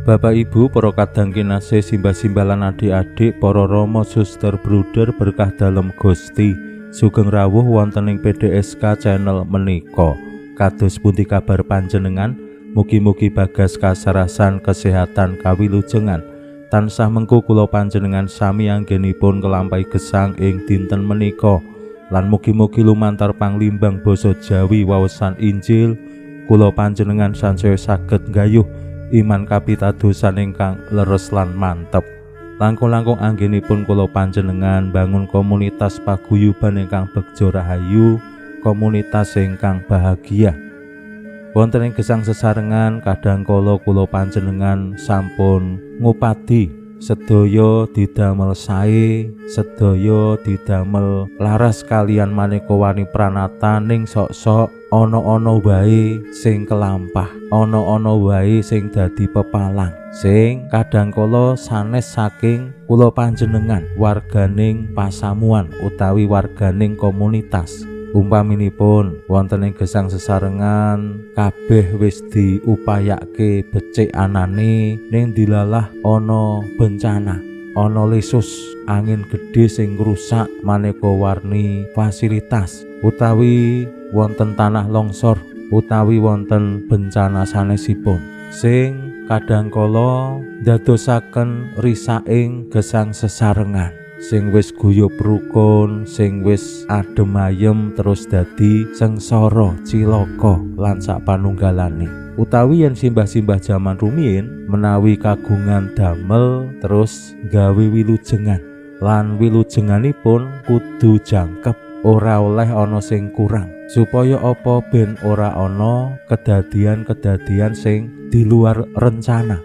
Bapak Ibu, para kadang kinasih, simbah-simbah lan adik-adik, para rama, suster, bruder berkah dalem Gusti, sugeng rawuh wonten ing PDSK channel menika. Kados pundi kabar panjenengan? Mugi-mugi bagas kasarasan kesehatan kawilujengan. Tansah mengku kula panjenengan sami anggenipun kelampahi gesang ing dinten menika. Lan mugi-mugi lumantar panglimbang basa Jawi waosan Injil kula panjenengan sansaya saged nggayuh iman kapitadosan ingkang leres lan mantep. Langkung-langkung anggenipun kula panjenengan bangun komunitas paguyuban ingkang begja rahayu, komunitas ingkang bahagia. Wonten ing gesang sesarengan kadang kala kula panjenengan sampun ngupadi sedaya didamel sae, sedaya didamel laras kalian maneka warni pranata, ning sok-sok ana-ana wae sing kelampah, ana-ana wae sing dadi pepalang, sing kadang kala sanes saking kula panjenengan warganing pasamuan utawi warganing komunitas. Umpaminipun wonten ing gesang sesarengan kabeh wis diupayake becik anane, ning dilalah ana bencana, ana lesus angin gedhe sing ngrusak maneka warni fasilitas, utawi wonten tanah longsor, utawi wonten bencana sanesipun sing kadang kala ndadosaken risaking gesang sesarengan. Sing wis guyub rukun, sing wis adem ayem terus dadi sengsara, cilaka lan sak panunggalane. Utawi yen simbah-simbah jaman rumiyin menawi kagungan damel terus gawe wilujengan, lan wilujenganipun kudu jangkep, ora oleh ana sing kurang, supaya apa ben ora ana kedadian-kedadian sing di luar rencana.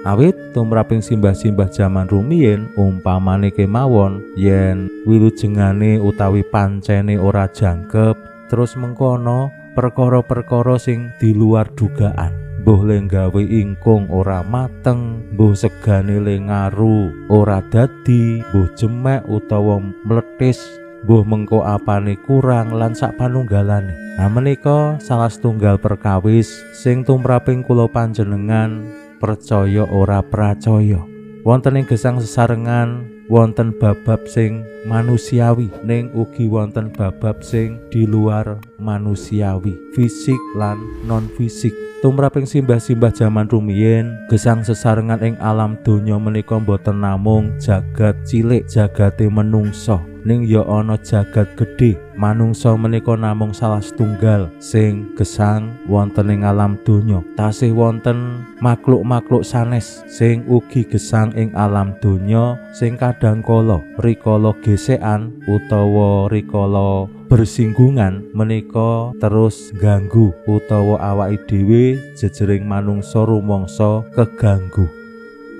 Awit tumraping simbah-simbah jaman rumiyin umpamane kemawon yen wilujengane utawi pancene ora jangkep, terus mengkono perkara-perkara sing di luar dugaan, mbuh le gawe ingkung ora mateng, mbuh segane le ngaru ora dadi, mbuh jemek utawa mletis, mbuh mengko apane kurang lan sak panunggalane. Nah menika salah setunggal perkawis sing tumraping kula panjenengan percaya ora pracaya. Wonten ing gesang sesarengan wonten babab sing manusiawi, ning ugi wonten babab sing di luar manusiawi, fisik lan non fisik. Tumraping simbah-simbah jaman rumiyin, gesang sesarengan ing alam donya menika boten namung jagat cilik, jagate menungsa, ning ya ana jagat gedhe. Manungsa menika namung salah setunggal sing gesang wonten ing alam donya. Tasih wonten makhluk-makhluk sanes sing ugi gesang ing alam donya, sing kadang kala rikala gesekan utawa rikala bersinggungan menika terus ganggu utawa awake dhewe jejering manungsa rumangsa keganggu.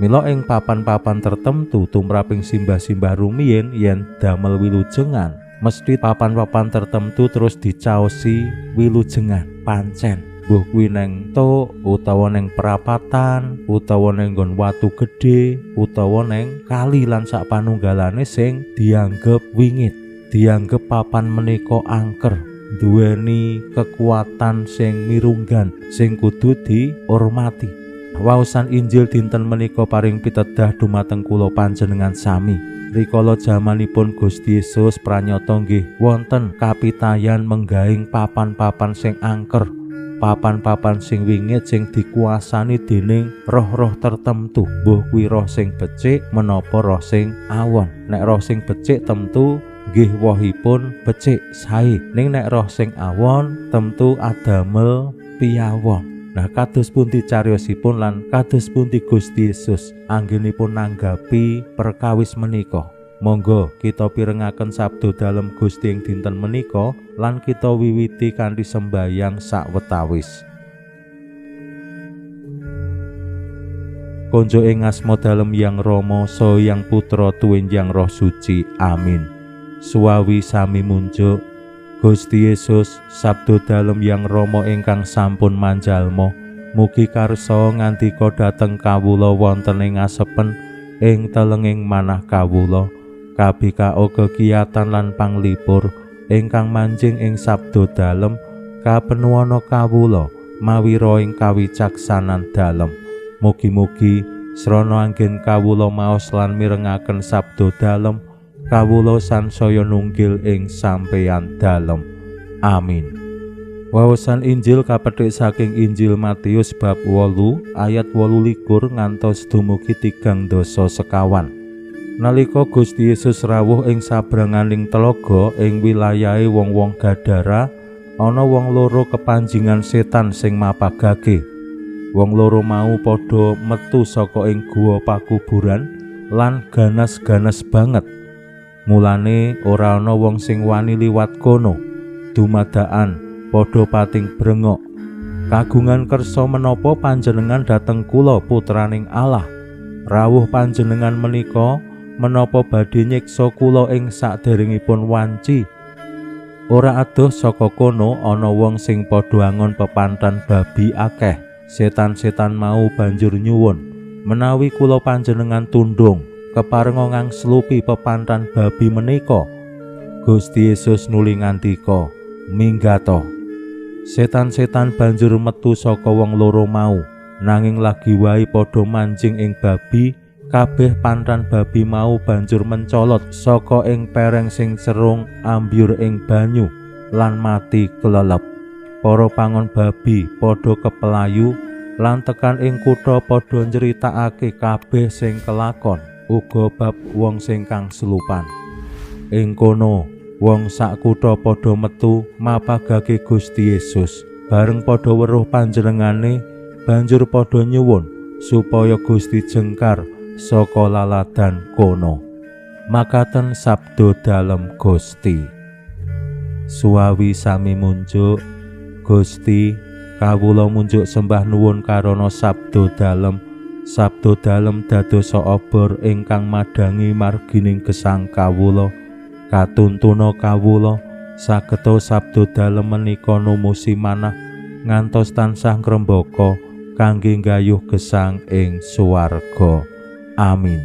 Mila ing papan-papan tertentu tumraping simbah-simbah rumiyin yen damel wilujengan, mesti papan-papan tertentu terus dicaosi wilujengan pancen, mbuh kuwi neng tok utawa neng perapatan utawa neng nggon watu gedhe utawa neng kali lan sak panunggalane sing dianggep wingit, dianggep papan menika angker, duweni kekuatan sing mirunggan sing kudu dihormati. Waosan Injil dinten menika paring pitedah dumateng kula panjenengan sami. Rikala jamanipun Gusti Yesus pranyata nggih wonten kapitayan menggaing papan-papan sing angker, papan-papan sing wingit sing dikuasani dening roh-roh tertentu, mbuh kuwi roh sing becik menapa roh sing awon. Nek roh sing becik tentu nggih wohipun becik sae, ning nek roh sing awon tentu adamel piyawon. Nah kados pundi cariyosipun lan kados pundi Gusti Yesus anggenipun nanggapi perkawis menika? Monggo kita pirengaken sabda dalem Gusti ing dinten menika lan kita wiwiti kanthi sembayang sawetawis. Konjo ing asma dalem Yang Rama saha Yang Putra tuwin Yang Roh Suci. Amin. Suwawi sami munjuk Gusti Yesus, sabdo dalem Yang Rama ingkang sampun manjalma, mugi karsa ngandika dhateng kawula wonten ing asepen ing telenging manah kawula. Kabikao kekiyatan lan panglipur ingkang manjing ing sabdo dalem kapenuwana kawula mawira ing kawicaksanan dalem. Mugi-mugi srana anggen kawula maos lan mirengaken sabdo dalem, kawula sansaya nunggil ing sampeyan dalem. Amin. Wawasan Injil kapethik saking Injil Matius bab 8 ayat 28 ngantos dumugi 34. Nalika Gusti Yesus rawuh ing sabranganing telaga ing wilayahe wong-wong Gadara, ana wong loro kepanjingan setan sing mapagake. Wong loro mau padha metu saka ing guwa pakuburan lan ganas-ganas banget. Mulane ora ana wong sing wani liwat kono. Dumadakan padha pating brengok. Kagungan kersa menapa panjenengan dhateng kula putraning Allah? Rawuh panjenengan menika menapa badhe nyiksa kula ing saderengipun wanci? Ora adoh saka kono ana wong sing padha angon pepantan babi akeh. Setan-setan mau banjur nyuwun, menawi kula panjenengan tundung keparenga ngangslupi pepantan babi menika. Gusti Yesus nuli ngandika, minggato. Setan-setan banjur metu saka wong loro mau, nanging lagi wae padha manjing ing babi. Kabeh pantan babi mau banjur mencolot saka ing pereng sing cerung ambyur ing banyu lan mati kelelep. Para pangon babi padha kepelayu lan tekan ing kutha padha nyritakake kabeh sing kelakon, uga bab wong sing kang selupan. Ing kono wong sak kutha padha metu mapagake Gusti Yesus. Bareng padha weruh panjenengane, banjur padha nyuwun supaya Gusti jengkar saka laladan kono. Makaten sabdo dalem Gusti. Suwawi sami munjuk Gusti, kawula munjuk sembah nuwun karana sabdo dalem. Sabdo dalem dadosa obor ingkang madhangi margining gesang kawula. Katuntuna kawula sageta sabdo dalem menika numusi manah ngantos tansah ngrembaka kangge nggayuh gesang ing swarga. Amin.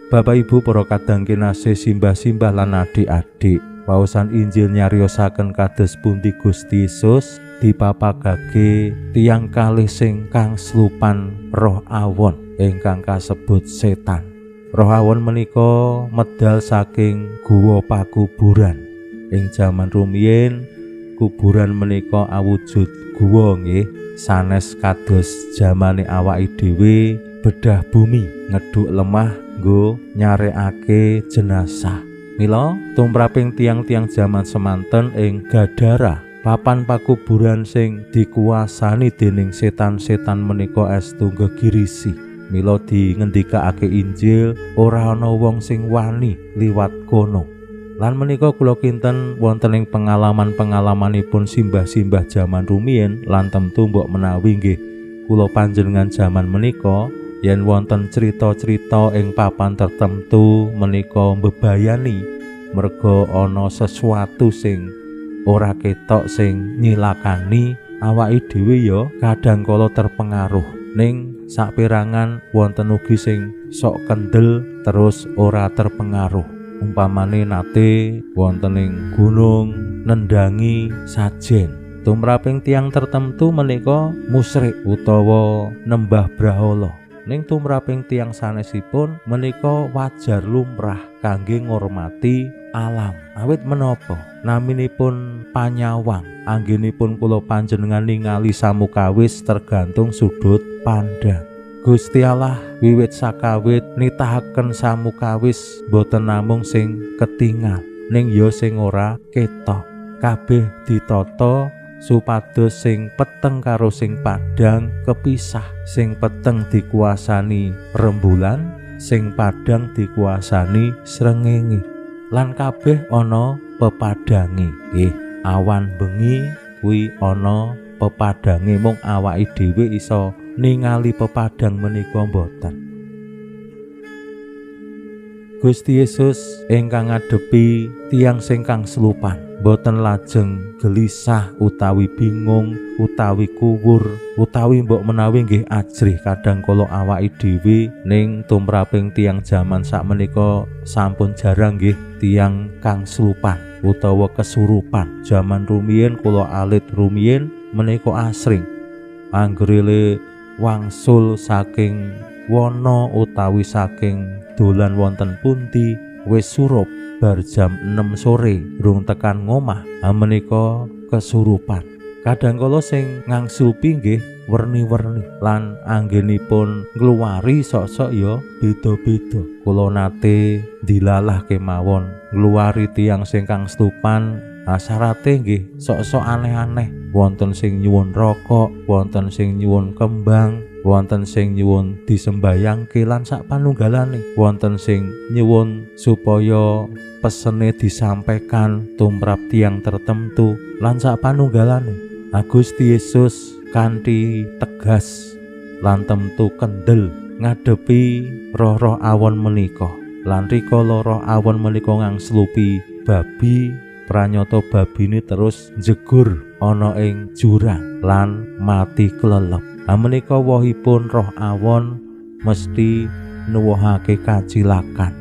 Bapak Ibu para kadang kinasih, simbah-simbah lan adik-adik, waosan Injil nyariosaken kados pundi Gusti Yesus dipapagake tiyang kalih sing kang slupan roh awon ingkang kasebut setan. Roh awon menika medal saking guwa pakuburan. Ing jaman rumiyin kuburan menika awujud guwa nggih, sanes kados jamane awake dhewe bedah bumi ngeduk lemah nggo nyarekake jenazah. Mila tumraping tiang-tiang jaman semanten ing Gadara, papan pakuburan sing dikuasani dening setan-setan menika estu gegirisi. Mila dingendikake Injil ora ana wong sing wani liwat kono. Lan menika kula kinten wonten ing pengalaman-pengalamanipun simbah-simbah jaman rumiyin lan temtu mbok menawi nggih kula panjenengan jaman menika yen wonten cerita-cerita ing papan tertentu menika mbebayani merga ana sesuatu sing ora ketok sing nyilakani awake dhewe ya kadang kala terpengaruh. Ning saperangan wonten ugi sing sok kendel terus ora terpengaruh. Umpamane nate wonten ing gunung nendangi sajen. Tumraping tiyang tertentu menika musyrik utawa nembah brahala. Ning tumraping tiyang sanesipun menika wajar lumrah kangge ngormati alam. Awit menapa naminipun panyawang, anggenipun kula panjenengan ningali samukawis tergantung sudut pandang. Gusti Allah wiwit sakawit nitahaken samukawis boten namung sing ketingal, ning ya sing ora ketok. Kabeh ditata supados sing peteng karo sing padhang kepisah. Sing peteng dikuasani rembulan, sing padhang dikuasani srengenge. Lan kabeh ana pepadhange. Nggih, awan bengi kuwi ana pepadange, mung awake dhewe iso ningali pepadang menika mboten. Gusti Yesus ingkang ngadepi tiyang sing kang slupan boten lajeng gelisah utawi bingung utawi kuwur utawi mbok menawi nggih ajrih. Kadang kala awake dhewe ning tumraping tiyang jaman sakmenika sampun jarang nggih tiyang kang slupan utawa kesurupan. Jaman rumiyin kula alit rumiyin menika asring anggrele wangsul saking wana utawi saking dolan wonten pundi wis surup bar jam 6 sore rung tekan ngomah, menika kesurupan. Kadang kala sing ngangsupi nggih werni-werni lan anggenipun ngluwari sok-sok ya beda-beda. Kula nate dilalah kemawon ngluwari tiyang sing kang slupan, syarate nggih sok-sok aneh-aneh. Wonten sing nyuwun rokok, wonten sing nyuwun kembang, wonten sing nyuwun disembayangke lan sak panunggalane, wonten sing nyuwun supaya pesene disampaikan tumrap tiyang tertentu lan sak panunggalane. Gusti Yesus kanthi tegas lan temtu kendel ngadepi roh-roh awon menika. Lan rikala roh awon menika ngangslupi babi, pranyata babine terus njegur ana ing jurang lan mati klelep. Menika wohipun roh awon mesti nuwuhake kacilakan.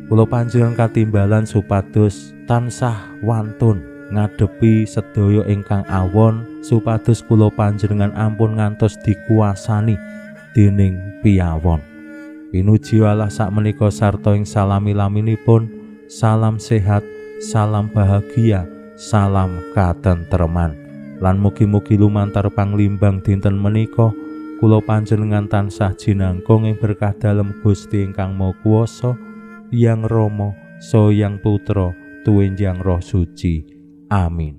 Kula panjenengan katimbalan supados tansah wantun ngadepi sedaya ingkang awon, supados kula panjenengan ampun ngantos dikuasani dening piyawon. Pinuji Allah sakmenika sarta ing salami-laminipun. Salam sehat, salam bahagia, salam katentreman. Lan mugi-mugi lumantar panglimbang dinten menika kula panjenengan tansah jinangkung ing berkah dalem Gusti ingkang Maha Kuwasa, Yang Rama, Saha Yang Putra, tuwin Yang Roh Suci. Amin.